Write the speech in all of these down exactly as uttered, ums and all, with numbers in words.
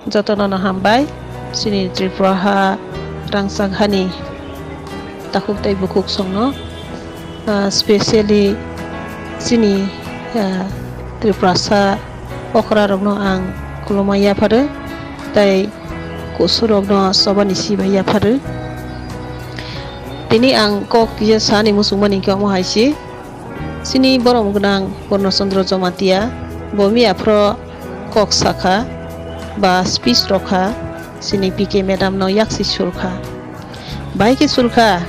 Joto no no hambai, chini Tripura ha rangchak ha ni takhuk tei bukhuk song no, ah, specially chini, ah, Tripurasa okra rok no ang khulumma yapharo, tei kusu rok no choba ni sibai yapharo. Tini ang kok ye sa ni muchungma ni khe omo hai se. Chini borom gnang Purno Chandra Jamatia, bo miya phro kok sakha, ba speech rokha, chini P K madam no yaksi sulkha. Bahai khe sulkha,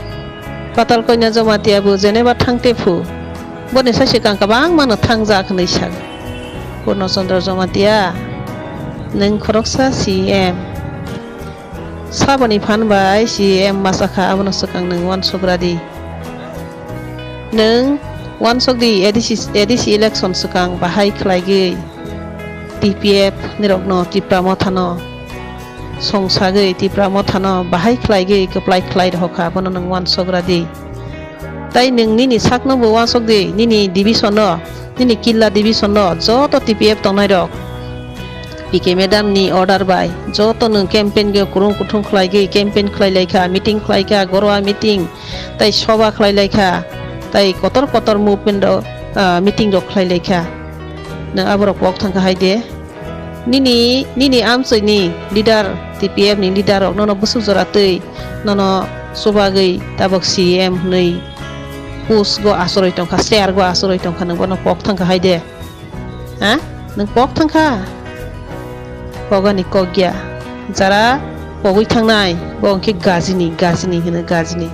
Patal Koina Jamatia bo jeneba thangte phu, boni sai se kang kabangma no thangjak hinwi sa. Purno Chandra Jamatia, nwng khoroksa C M. Sabo ni phan bai C M ma sakha, abono swkang nwng uansuk ra di. Nwng uansuk di, A D C, A D C election swkang bahai khlaigwi T P F nirokno, Tipra Mothano songsagwi, Tipra Mothano bahai khlaigwi kwplai khlai rohorkha, abono nwng uansuk ra di. Tai nwng nini sakno bo uansuk di, nini division no, nini Killa division no joto T P F tongnairok P K madam ni order bai joto nwng campaign ge kurung kuthung khlaigwi campaign khlailaikha, meeting khlaikha, gorwa meeting, tai soba khlailaikha, tai kotor kotor movement rok, ah, meeting rok khlailaikha. Nwng aborok kok thangkha hai de. Nini, nini amchoi ni leader, T P F ni leader rok nono bwswk jora twi, nono chubagwi tabok C M hwnwi post go achorwi tongkha, chair go achorwi tongkha, nwng bono kok thangkha hai de. Ha? Nwng kok thangkha? Kogani kok ya. Jara kogwi thangnai, bo hwnkhe gajini, gajini hwno, gajini.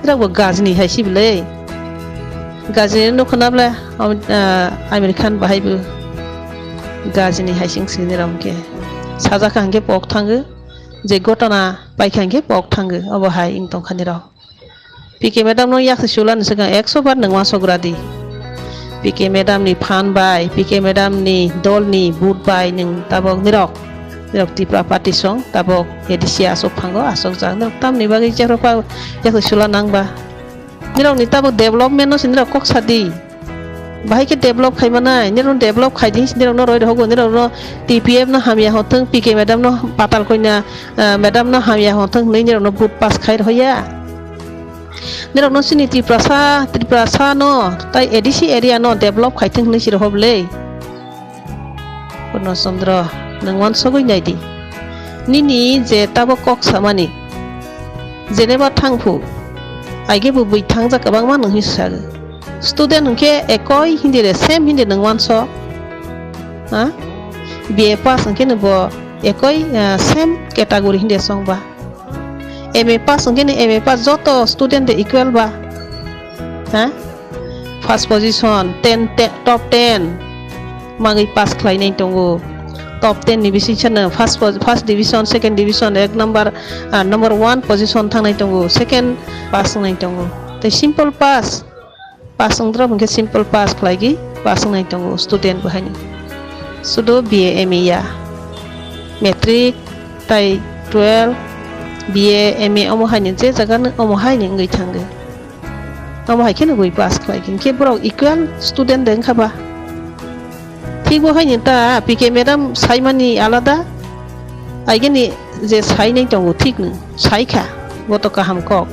Nirok bo gajini hai se bwle. Gajini no nukho na bwle, American bahai bo gajini hai se wng sini rok hwnkhe. Sajak kha hwnkhe kok thango, je gotona paikha hwnkhe kok thango, obo hai wng tongkha nirok. P K madam no yaksi sulani swkang ekso bar nwng uansuk ra di. P K madam ni phan bai, P K madam ni dol ni vote bai nwng tabok nirok, nirok Tipra Party song tabok A D C achuk phango, achukjak, nirok tamni bagwi jephru pha yaksi sula nang ba. Nirok ni tabok development no se nirok kok sa di. Bahai khe develop khai manai, nirok no develop khai di, nirok no roi rohogo, nirok no T P F no hamya hon thung, P K madam no, Patal Koina, ah, madam no hamya hon thung hwnwi nirok no vote pass khai rohoya. Nirok no chini Tiprasa, Tiprasa no, tai A D C area no develop khai thung hwnwi se roho bwle. Purno Chandra, nwng uansugwi nai di. Nini je tabok kok samani, jeneba thang phu, aige bo bui thangjak kwbangma nwng hwnwi sa. Student hwnkhe ekoi hindi re, same hindi nwng uanso. Ha? B A pass hwnkhe no bo ekoi, ah, same category hindi song ba. M A pass hwnkhe no M A pass joto student de equal ba. Ha? First position, ten, te-, top ten magwi pass khlainai tongo. Top ten ni bising sano first pos-, first division, second division, ek number, ah, number one position thangnai tongo, second pass wngnai tongo. Tei simple pass, pass wngdrop hwnkhe simple pass khlaigwi pass wngnai tongo student bo haino. Sudo B A M A ya, matric tai twelve, B A M A omo haino je jaga no omo haino wngwi thango. Omo hai kheno bui pass khlai khe, hwnkhe borok equal student de wngkha ba? Thik bo haino ta P K madam saimani alada, aigeni je sainai tongo thik no saikha, bo to kaham kok,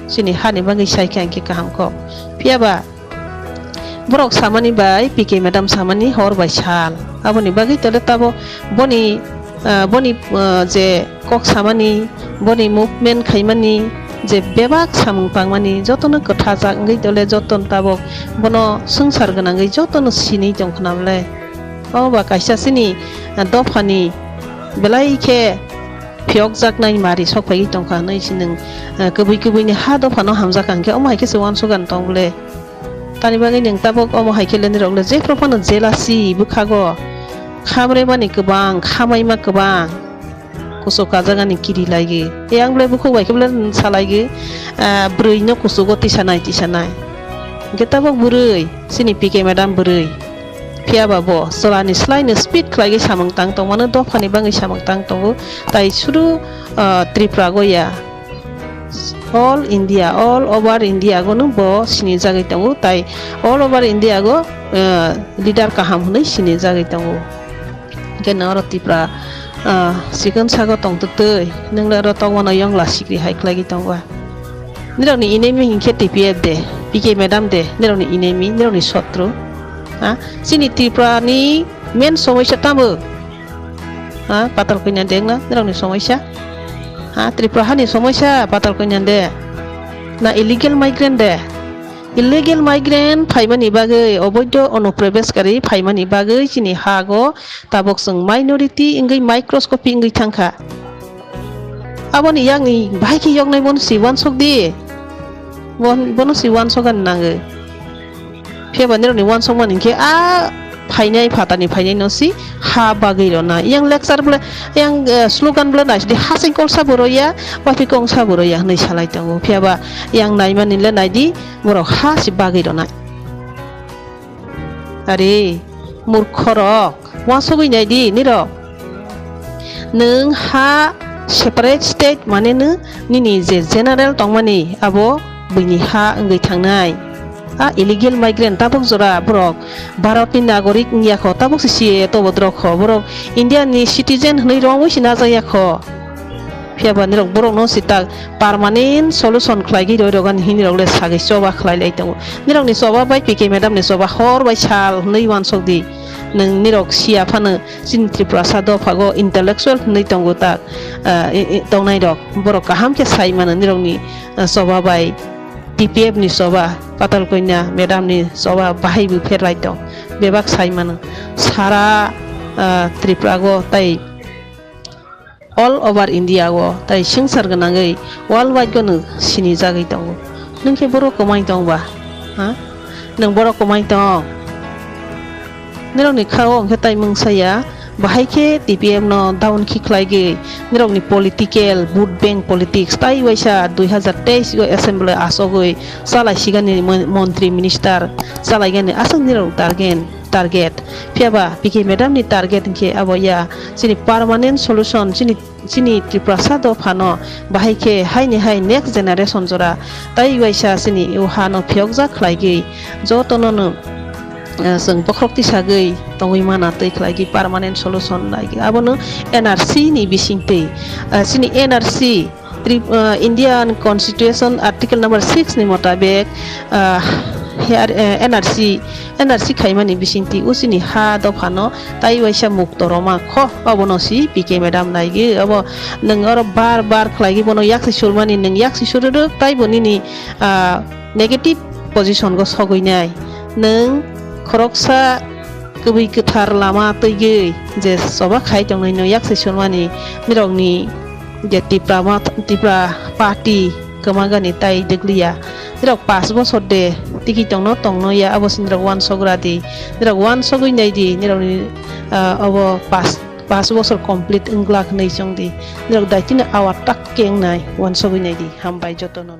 chini hani bagwi saikha hwnkhe kaham kok. Phiya ba borok samani bai P K madam samani hor bai sal. Aboni bagwi tole tabo boni, ah, boni, ah, je kok samani, boni movement khaimani, je bebak samung tangmani, jotono kwthajak wngwi tole jotono tabok bono swngchar gwnangwi jotono sinwi tongkhna bwle. Omo ba kaisa chini, ah, dophani belai khe phiyokjaknai mari sokphaiwi tongkha hwnwi se nwng, ah, kwbui kwbuini ha dophano hamjakha hwnkhe omo hai khe se uansugan tong bwle. Tani bagwi nwng tabok omo hai khe le nirok le jephru phano jealousy bwkhago khamremani kwbang, khamaima kwbang, kuchuk kajagani kiri laigwi. Tei ang bwle bukhuk bai khe bwle salaigwi, ah, bwrwi no kuchugo tisanai, tisanai. Hwnkhe tabok bwrwi, chini P K madam bwrwi. Phiya ba bo chwlani slai no speed khlaigwi samung tang tongmano, dophani bagwi samung tang tongo. Tai sudu, ah, Tripura go ya. All India, all over India go no bo sinijagwi tongo, tai all over India go, eh, leader kaham hwnwi sinijagwi tongo. Hwnkhe no oro Tripura, Ah, sikon sago tong tui tui, nung le aro tongma no yongla sikri hai khlai khe tong ba. Nirao ni enemy hing khe T P F de, P K madam de, nirao ni enemy, nirao ni sotru. Ha, chini Tripura ni main somoisa tamo? Ha, Patal Kanya de na, nirao ni somoisa? Ha, Tripura ha ni somoisa Patal Kanya de? Na illegal migrant de? Illegal migrant phaimani bagwi, oboidho onuprobeshkari phaimani bagwi chini ha go tabok chwng minority wngwi microscopy wngwi thangkha. Aboni yakni bahai khe yoknai bono si uansuk di. Bon-, bono si uansuk ani nangwi. Phiya ba nirokni uansukmani khe a phainai, phatarni phainai no si ha bagwi rona. Yang lecture bole, yang, eh, slogan bole naisidi, hasing kolsa bo roya, waphikong sa bo roya hwnwi salai tongo. Phiya ba yang naimani le naidi, borok ha si bagwi ronai. Are, murkhorok, uansugwi naidi nirok. Nwng ha separate state mane nw nini je general tongmani abo buini ha wngwi thangnai. A illegal migrant tabuk jora borok Bharat ni nagorik wngya kho, tabuk se C A A tobo drok kho, borok India ni citizen hwnwi romwi se najak ya kho. Phiya ba nirok borok no si tak permanent solution khlaigwi roi rok ani hini rok le sagwi choba khlai lai tongo. Nirok ni choba bai P K madam ni choba hor bai sal hwnwi uansuk di. Nwng nirok siya phano chini Tiprasa dopha go intellectual hwnwi tongo tak, ah, i, i, tongnai rok. Borok kaham khe sai mano nirok ni, ah, choba bai T P F ni choba, Patal Kanya madam ni choba bahai bo pher lai tong. Bebak sai mano. Sara, ah, Tripura go tai all over India o tai swngchar gwnangwi world wide gono sinijagwi tongo. Nwng khe borok kwmai tong ba? Ha? Nwng borok kwmai tong? Nirokni kha o hwnkhe tai mungsa ya, bahai khe T P F no down khe khlaigwi, nirokni political, vote bank politics, tai waisa dui hazar teis o assembly achogwi chalai sigani mon-, montri minister chalaigani aswk nirok target, target. Phiya ba P K madam ni target hwnkhe abo ya, chini permanent solution, chini, chini Tiprasa dopha no bahai khe haini hai next generation jora tai waisa chini o ha no phiyokjak khlaigwi joto no no, eh, chwng bokhorok tisagwi tongwi mana twi khlaigwi permanent solution naigwi. Abo no N R C ni bisingtwi, eh, chini N R C, Tri-, ah, Indian Constitution Article number six ni motabek, ah, here, eh, N R C, N R C khaimani bisingtwi uchini ha dopha no tai waisa mukto roma kho, obo no si P K madam naigwi, obo nwng oro bar bar khlaigwi bono yaksi surmani, nwng yaksi sururuk tai bo nini, ah, negative position go sogwi nai. Nwng khoroksa kwbwi kwthar lama twigwi je choba khai tongnai no yaksi surmani nirokni je Tipra ma-, Tipra party kwmagani tai dwgliya. Nirok pash bosor de tiki tongno tongno ya, abo se nirok uansuk ra di. Nirok uansugwi nai di, nirokni, ah, obo pash, pash bosor complete wngglak hwnwi chong di. Nirok daitino awa tak khe wngnai, uansugwi nai di. Hambai joto no.